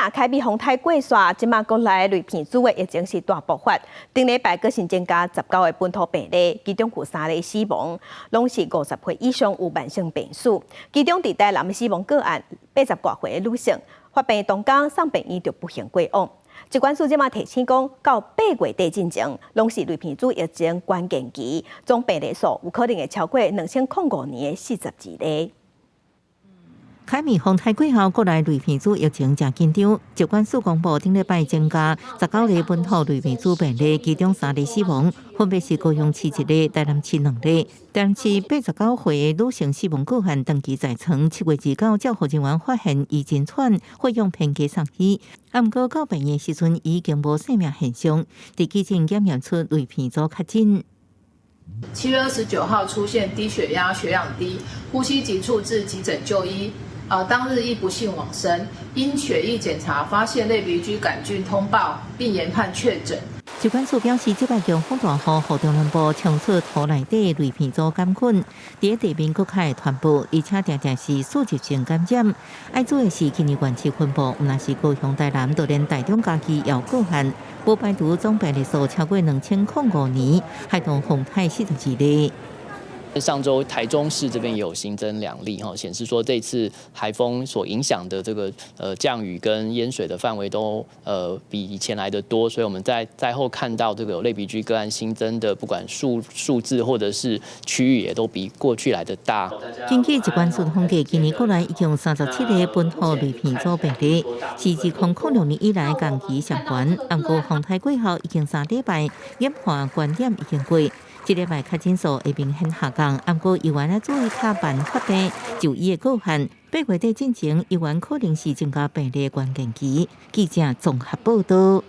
若凱美風颱過煞，這馬國內類鼻疽的疫情是大爆發。頂禮拜閣新增加19個本土病例，其中有三例死亡，攏是50歲以上有慢性病史。其中佇台南的死亡個案，80外歲的女性，發病當工送病院就不幸過往。疾管署這馬提醒講，到8月底進前，攏是類鼻疽疫情關鍵期，總病例數有可能會超過2005年的42例。凱美風颱過後，國內類鼻疽疫情誠緊張。疾管署公布，頂禮拜增加19例本土類鼻疽病例，其中三例死亡，分別是高雄市一例、台南市兩例。台南市89歲的女性死亡個案長期在床，7月29照護人員發現伊真喘，血氧偏低送醫。啊，毋過到病院時陣已經無生命現象，佇急診檢驗出類鼻疽確診。7月29號出現低血壓、血氧低、呼吸急促，至急診就醫。當日亦不幸往生，因血液檢查發現類鼻疽桿菌通報，並研判確診。疾管署表示，這擺強風大雨，予中南部沖出土內底類鼻疽桿菌，佇地面閣較會傳播，而且定定是輸入性感染。愛注意是今年縣市分布，毋但是高雄、台南，就連台中、嘉義也有個案，無排除總病例數超過2005年，海動風颱42例。上周台中市這邊也有新增2例哈，顯示說這次台風所影響的這個降雨跟淹水的範圍都比以前來得多，所以我們在災後看到這個有類鼻疽個案新增的，不管數字或者是區域，也都比過去來得大。根據疾管署統計，今年國內已經有37例本土類鼻疽病例，是自2006年以來同期上懸。毋過風颱過後已經3禮拜，染化觀點已經過。這禮拜確診數會明顯下降，毋過猶原愛注意較慢發病就醫的個案，8月底進前猶原可能是增加病例關鍵期。記者綜合報道。